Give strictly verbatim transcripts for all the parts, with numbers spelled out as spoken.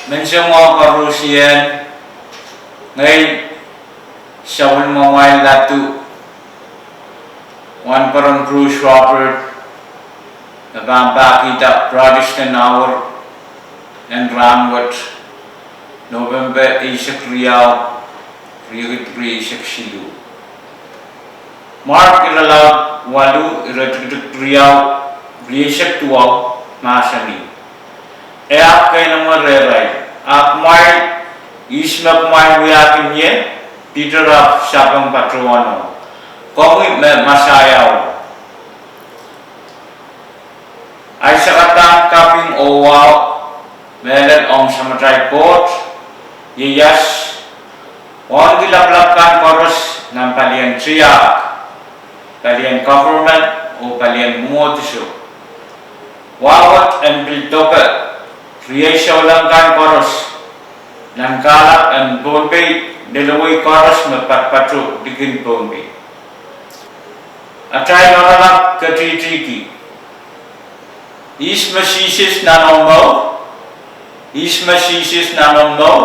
Menseng mwahu koaros, ngehi sapwellimamwail ladu, Wahnporon Bruce Robert, me pahn pahkihda Protestant Hour en rahnwet, Nopempe eisek riau, riekid rieisek siluh. Mark irelaud waluh, iretikitik riau, rieisek duwau, mahsanih: E ahpw keinemwe rehrail, A kumwail ihs me kumwail wiahkin ie? Piter ahpw sapeng patohwanohng: Komwi me Mesaiao. Ahi sakadahn kaping oh wahu mehlel ong Samatail Koht ieias, wauneki lapalap kan koaros nan palien tiahk, palien government oh palien mwomwohdiso. Wahu wet en pil doke, riei souleng kan koaros nan kahlap en Pohnpei, lelewei koaros me patopato likin Pohnpei. Atail oaralap ketihtihki: Ihs me Sises nan omw mour? Ihs me Sises nan omw mour?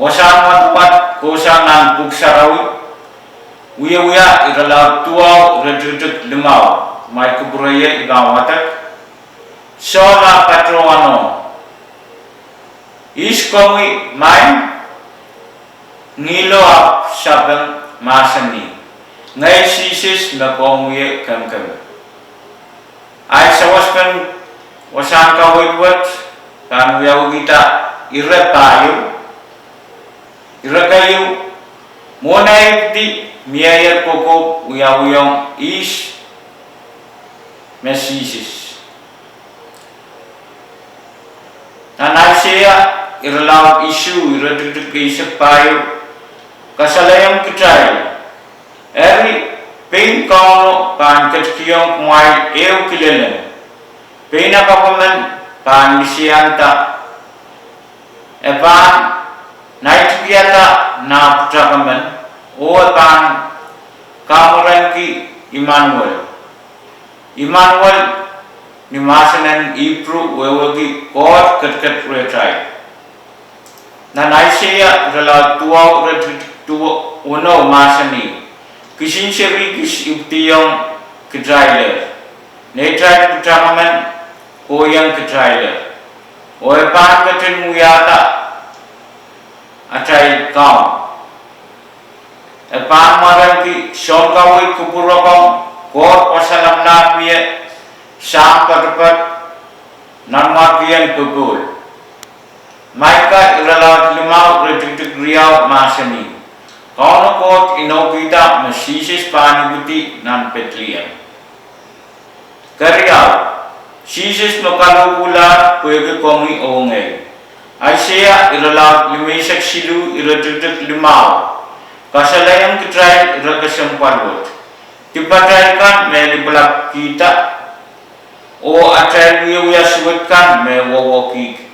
Wasahn wadawad kohsang nan Pwuhk Sarawi, wiewia irelaud duwau, iretikitik limau, kumwail kupwure ie I pahn wadek. Sohla patohwanohng: Ihs komwi maing? Ngihlo ahpw sapeng, mahsanih: Ngehi Sises me komw wie kemkem. Ahi sawaspene wasahn kaweid wet pahn wiawihkihda ire pahieu. Ire keieu: Mwohn ekdi mieier kokohp wiawihong ihs me Sises. Nan Aiseia irelaud isuh, iretikitik eisek pahieu, kasalehiong kitail: Eri, pein Kauno pahn ketikihong kumwail ehu kilelen: Pein akapw emen pahn misianda, e pahn naitikiada nah pwutak emen, oh e pahn kamwarenki Immanuel. Immanuel ni mahsen en Ipru wehwehki Koht ketiket rehtail. Nan Aiseia irelaud duwau, iretikitik duwe- weneu mahsanih: Kisin seri kis ipwidiong kitailehr, neitail pwutak emen kohieng kitailehr, oh e pahn ketin wiahda atail Kaun. E pahn mwarenki sounkaweid kupwurokong, Koht Wasa Lapalahpie, Sahm Poatopoat, Nanmwarkien Popohl. Maika irelaud limau, iretikitik riau mahsanih: Kauno Koht inoukihda me Sises pahn ipwidi nan Pedleem. Keriau: Sises me kalohpwuhlahr pwehki komwi oh ngehi. Aiseia irelaud limeisek siluh, iretikitik limau, kasalehiong kitail ire kesempwal wet: Dipatail kan me lipwalapkihda, oh atail wiewia suwed kan me wowohkihki.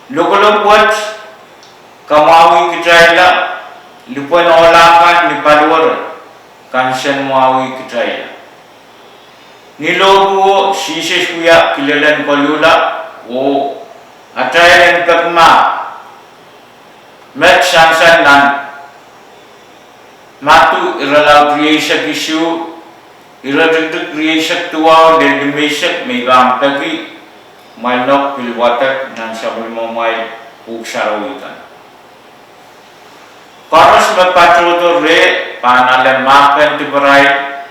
Lokolok wet kamwahwih kitailla, lipwen ohla kan ni paliwere kansenmwahwih kitailla. Ni lohpwuo, Sises wia kilelen koluhla oh atail en peki mahk. Met sansal nan Madiu irelaud rieisek isuh, iretikitik rieisek duwau lel limeisek, me I pahn peki kumwail nohk pil wadek nan sapwellimamwail Pwuhk Sarawi kan: Koaros me patohdo reh pahn ale mahkpen diparail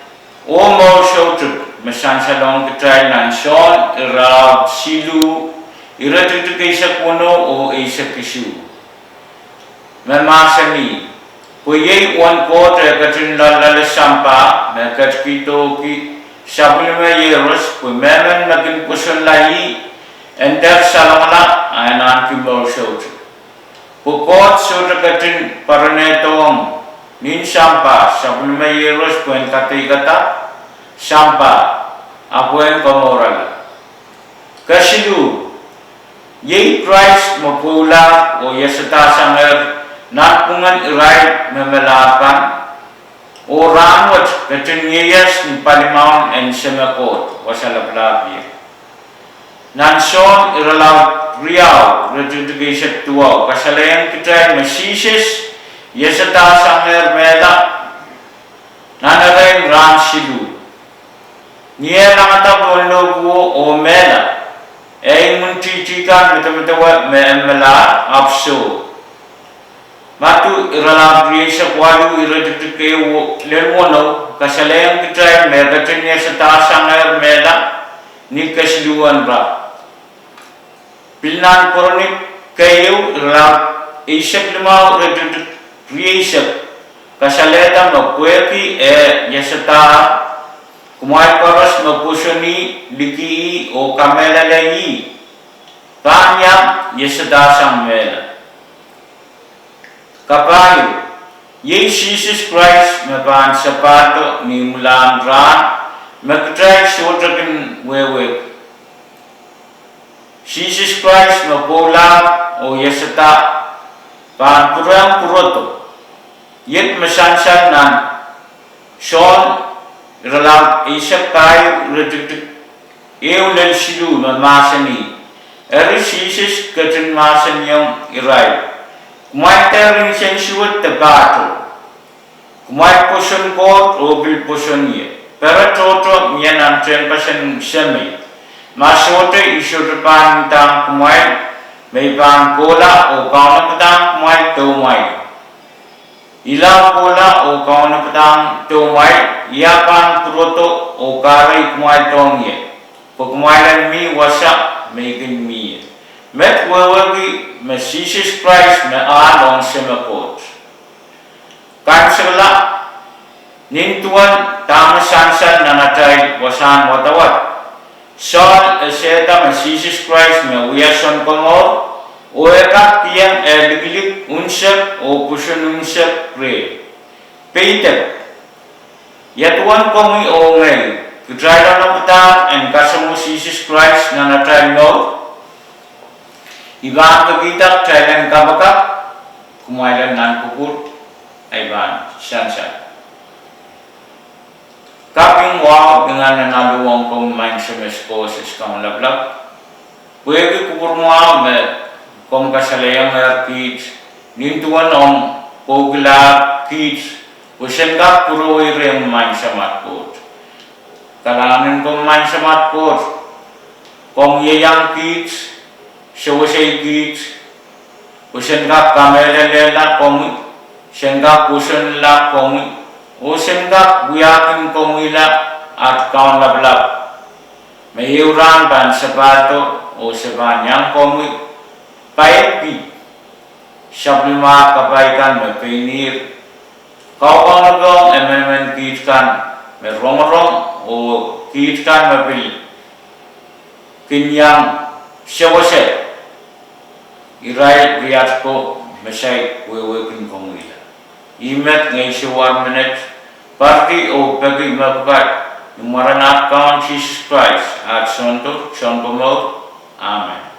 oh mour soutuk, me sansalohng kitail nan Sohn irelaud siluh, iretikitik eisek weneu oh eisek isuh, me mahsanih: Pwe iei uwen Koht eh ketin loalloale sampah, me ketikihdohki Sapwellime Iehros, pwe mehmen me kin pwosonla ih en dehr salongala a en ahneki mour soutuk. Pwe Koht sohte ketin poaronehdohng nin sampah Sapwellime Iehros pwehn kadeikada sampah, ahpw pwehn komourala. Kesiluh: Iei Krais me pwoulahr oh iasadahsangehr nanpwungen irail me melahr kan, oh rahnwet ketin ieias ni palimaun en Seme Koht Wasa Lapalahpie. Nan Sohn irelaud riau, iretikitik eisek duwau, kasalehiong kitail me Sises iasadahsangehr mehla nan erein rahn siluh. Ni eh langada pohn lohpwuo oh mehla, eh imwintihti kan medemedewe me e melahr, ahpw soh. Madiu irelaud rieisek waluh, iretikitik ehu lel weneu, kasalehiong kitail me e ketin iasadahsangehr mehla ni kesiluhwen rahn. Pil nan Korint keieu irelaud eisek limau, iretikitik rieisek, kasalehda me pwehki eh iasadahr, kumwail koaros me pwoson ih, likih ih, oh kamehlele ih, pahn iang iasadahsang mehla. Kapahieu, iei Sises Krais me pahn sapahdo ni imwilahn rahn me kitail sohte kin wehwehki. Sises Krais me pwoulahr oh iasada pahn pwurehng pwurodo. Iet me sansal nan Sohn irelaud eisek pahieu, iretikitik ehu lel siluh me mahsanih: Eri Sises ketin mahsanihong irail: Kumwail dehr nsensuwed de pahtou. Kumwail pwoson Koht oh pil pwoson ie. Pere tohto mie nan tehnpasen Semei. Ma sohte, I sohte pahn ndahng kumwail me I pahn kohla oh kaunopadahng kumwail doumwail. I lao kohla oh kaunopadahng doumwail, I ahpw pahn pwurodo oh kahrehi kumwail dohng ie, pwe kumwail en mi wasa me I kin mie. Met wehwehki me Sises Krais me ahl ong Seme Koht. Kaimwisekala, nin duwen dahme sansal nan atail wasahn wadawad, Sohn esehda me Sises Krais me wia Sounkomour, oh e kak kihong eh likilik unsek oh pwoson unsek reh. Peidek, ia duwen komwi oh ngehi, kitail onopadahr en kasamwo Sises Krais nan atail mour? I pahn pekihda kitail en kapakap. Kumwail en nan kupwur, I pahn sansal. Kaping wahu lingan en alu ong komwi Maing Semes Koht Kaun Lapalap, pwehki kupwur mwahu me komw kasalehiong kiht, nin duwen omw pwoukilahr kiht pwe sen kak pwurowei rehmw, Maing Samat Koht. Kalahngan en komwi Maing Samat Koht, komw ieiang kiht, sewesei kiht pwe sen kak kamehlelehla komwi, sen kak pwosonla komwi, oh sen kak wiahkin komwila at Kaun Lapalap. Me ehu rahn pahn sapahdo oh se pahn iang komwi, paieki sapwellimomwi kapai kan me pein ihr, kaukaunopehng emenemen kiht kan me rongorong, oh kiht kan me pil kin iang sewese irail riat ko me saik wehwehkin komwila. Ih met ngehi sohte menet parki oh peki mepwukat ni mwaren at Kaun Sises Krais, at Sounkomour, Sounkomour. Amen.